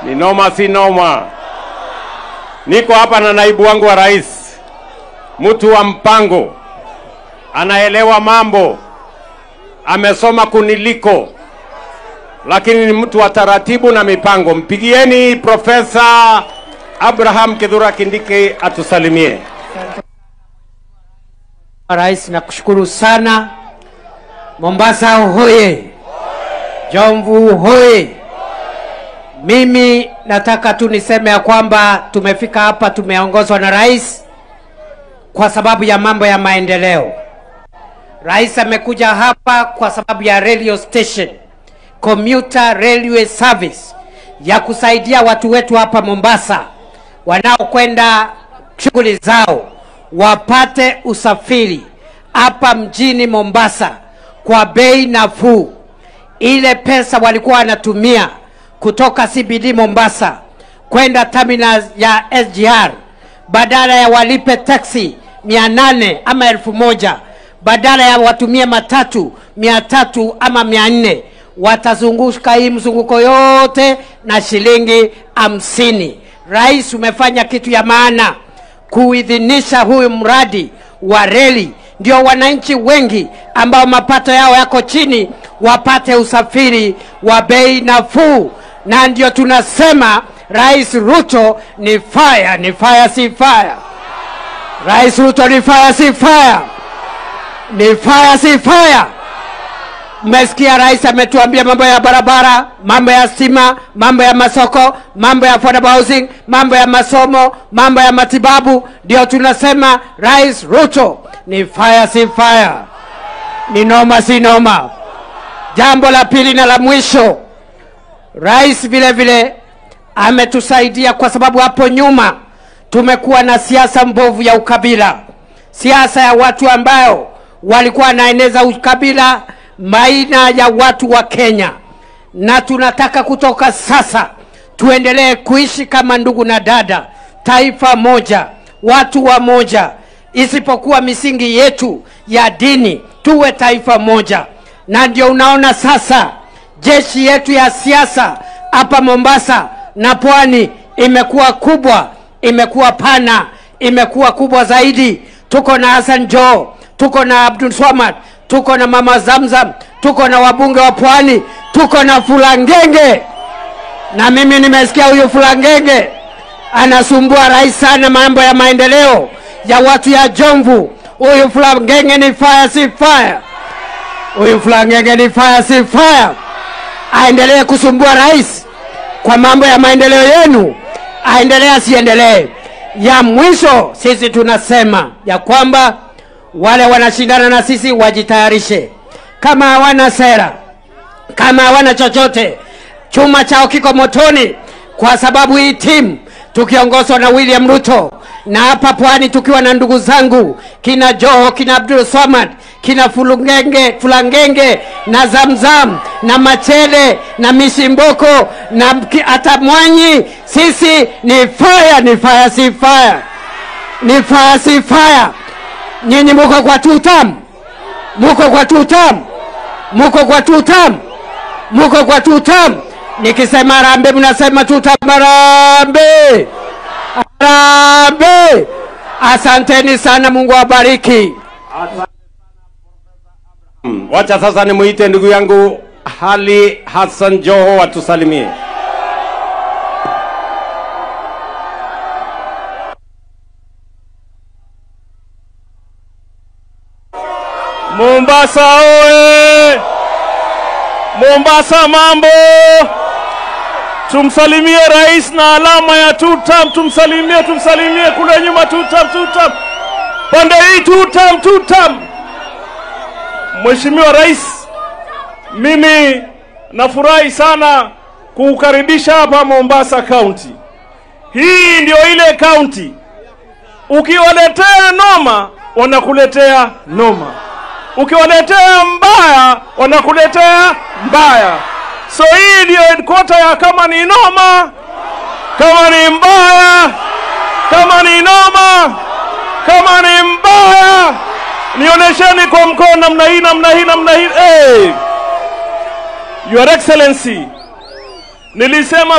Ni noma si noma. Niko hapa na naibu wangu wa rais, mtu wa mpango, anaelewa mambo, amesoma kuniliko, lakini ni mtu wa taratibu na mipango. Mpigieni Profesa Abraham Kithure Kindiki atusalimie. Rais, nakushukuru sana. Mombasa hoye! Jomvu hoye! Mimi nataka tu niseme ya kwamba tumefika hapa, tumeongozwa na rais kwa sababu ya mambo ya maendeleo. Rais amekuja hapa kwa sababu ya railway station, commuter railway service ya kusaidia watu wetu hapa Mombasa wanaokwenda shughuli zao wapate usafiri hapa mjini Mombasa kwa bei nafuu. Ile pesa walikuwa wanatumia kutoka CBD Mombasa kwenda terminal ya SGR, badala ya walipe taxi 800 ama 1000, badala ya watumie matatu 300 ama 400, watazunguka hii mzunguko yote na shilingi 50. Rais, umefanya kitu ya maana kuidhinisha huyu mradi wa reli, ndio wananchi wengi ambao mapato yao yako chini wapate usafiri wa bei nafuu. Na ndio tunasema Rais Ruto ni fire, ni fire si fire. Rais Ruto ni fire si fire. Ni fire si fire. Mmesikia rais ametuambia mambo ya barabara, mambo ya stima, mambo ya masoko, mambo ya affordable housing, mambo ya masomo, mambo ya matibabu. Ndio tunasema Rais Ruto ni fire si fire. Ni noma si noma. Jambo la pili na la mwisho, rais vile vile ametusaidia kwa sababu hapo nyuma tumekuwa na siasa mbovu ya ukabila, siasa ya watu ambao walikuwa wanaeneza ukabila baina ya watu wa Kenya. Na tunataka kutoka sasa tuendelee kuishi kama ndugu na dada, taifa moja, watu wa moja, isipokuwa misingi yetu ya dini, tuwe taifa moja. Na ndio unaona sasa jeshi yetu ya siasa hapa Mombasa na Pwani imekuwa kubwa, imekuwa pana, imekuwa kubwa zaidi. Tuko na Hassan Joho, tuko na Abdul Swamad, tuko na Mama Zamzam, tuko na wabunge wa Pwani, tuko na Fulangenge. Na mimi nimesikia huyu Fulangenge anasumbua rais sana mambo ya maendeleo ya watu ya Jomvu. Huyu Fulangenge ni fire si fire. Huyu Fulangenge ni fire si fire. Aendelee kusumbua rais kwa mambo ya maendeleo yenu, aendelee asiendelee. Ya mwisho, sisi tunasema ya kwamba wale wanashindana na sisi wajitayarishe. Kama hawana sera, kama hawana chochote, chuma chao kiko motoni, kwa sababu hii timu tukiongozwa na William Ruto, na hapa Pwani tukiwa na ndugu zangu kina Joho, kina Abdul Swamad, kina Fulangenge na Zamzam na Machele na Mishimboko na hata Mwanyi, sisi ni fire, ni fire si fire. Ni fire si fire. Nyinyi muko kwa tutam. Muko kwa tutam. Muko kwa tutam. Muko kwa tutam. Nikisema harambee mnasema tutam, harambee. Harambee. Asanteni sana, Mungu awabariki. Wacha sasa nimuite ndugu yangu Ali Hassan Joho atusalimie. Mombasa oe! Mombasa mambo! Tumsalimie rais na alama ya tutam, tumsalimie, tumsalimie kule nyuma tutam, tutam. Pande hii tutam, tutam. Mheshimiwa Rais, mimi nafurahi sana kukukaribisha hapa Mombasa County. Hii ndio ile county ukiwaletea noma wanakuletea noma, ukiwaletea mbaya wanakuletea mbaya. So hii ndio headquarter ya kama ni noma, kama ni mbaya, kama ni noma, kama ni mbaya. Nionesheni kwa mkono namna hii, namna hii, namna hii. Hey! Your Excellency, Nilisema